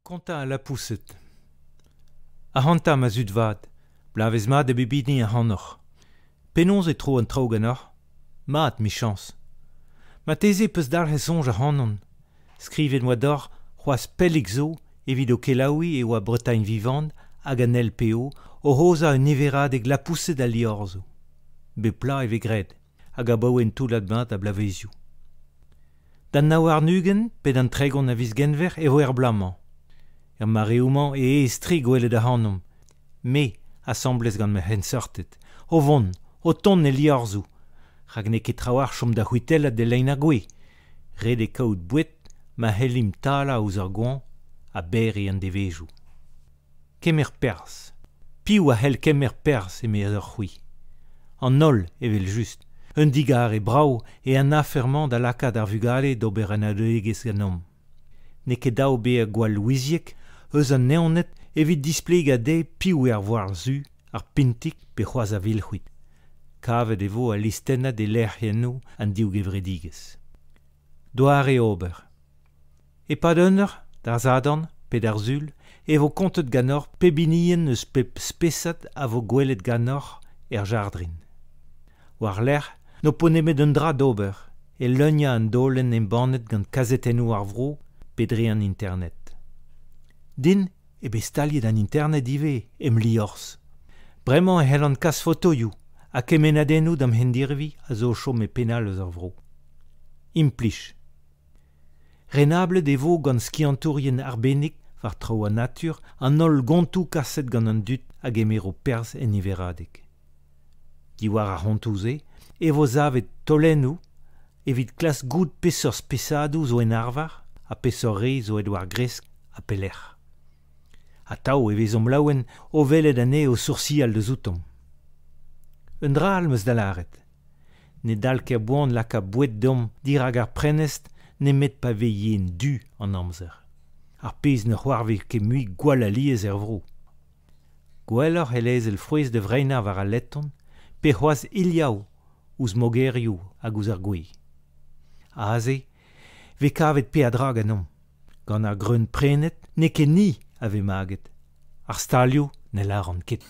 Kontañ al lapoused. Ac'hanta, ma zud vat, bloavezh mat da bep hini ac'hanoc'h. Penaos e tro an traoù ganeoc'h? Mat, 'michañs. Marteze 'peus dalc'het soñj ac'hanon. Skrivet 'm boa deoc'h c'hoazh pellik zo evit ho kelaouiñ e oa Bretagne Vivante hag an LPO oc'h aozañ un niveradeg lapoused al liorzhoù. Bep bloaz e vez graet, hag abaoe un toullad mat a bloavezioù. D'an nav warn-ugent pe d'an 30 a viz Genver e vo er bloaz-mañ. Er mareoù-mañ eo aes-tre gwelet ac'hanomp, me asambles gant ma c'henseurted, o vont, o tont el liorzhoù, rak n'eo ket trawalc'h chom da c'hwitellat e lein ar gwez, ret eo kaout boued ma c'hellimp talañ ouzh ar goañv ha berr eo an devezhioù. Kemer perzh. Piv a c'hell kemer perzh emezoc'h-c'hwi? An holl, evel-just. Un digarez brav eo an afer-mañ da lakaat ar vugale d'ober anaoudegezh ganeomp. N'eo ket dav bezañ gwall ouiziek eus an evned evit displegañ dezhe piv eo ar voualc'h zu, ar pintig pe c'hoazh ar vilc'hwid. Kavet e vo al listennad e lec'hiennoù an div gevredigezh. Doare ober. E-pad un eur, d'ar Sadorn pe d'ar Sul, e vo kontet ganeoc'h pep hinienn eus pep spesad a vo gwelet ganeoc'h er jardrin. War-lerc'h n'ho po nemet un dra d'ober, e leuniañ an daolenn embannet gant kazetennoù ar vro pe dre an internet. Din eo bet staliet an internet ivez em liorzh. Bremañ e c'hellan kas fotoioù ha kemennadennoù da'm c'hendirvi a zo o chom e penn all eus ar vro. Implij. Renablet e vo gant skiantourien arbennik war traoù an natur an holl gontoù kaset gant an dud a gemero perzh en niveradeg. Diwar ar c'hontoù-se e vo savet taolennoù evit klask goût peseurt spesadoù zo en arvar ha peseurt re zo aet war gresk ha pelec'h. Atav e vezomp laouen o welet anezhe o soursial deus outomp. Un dra all 'm eus da lâret. Ne dal ket a boan lakaat boued deomp dirak ar prenestr nemet pa vez yen-du an amzer. Ar pezh ne c'hoarvez ket mui gwall alies er vro. Gwelloc'h eo lezel frouezh da vreinañ war al leton pe c'hoazh iliav ouzh mogerioù hag ouzh ar gwez. Aze 'vez kavet peadra ganeomp. Gant ar greun prenet n'eo ket ni a vez maget. Ar stalioù ne lâran ket.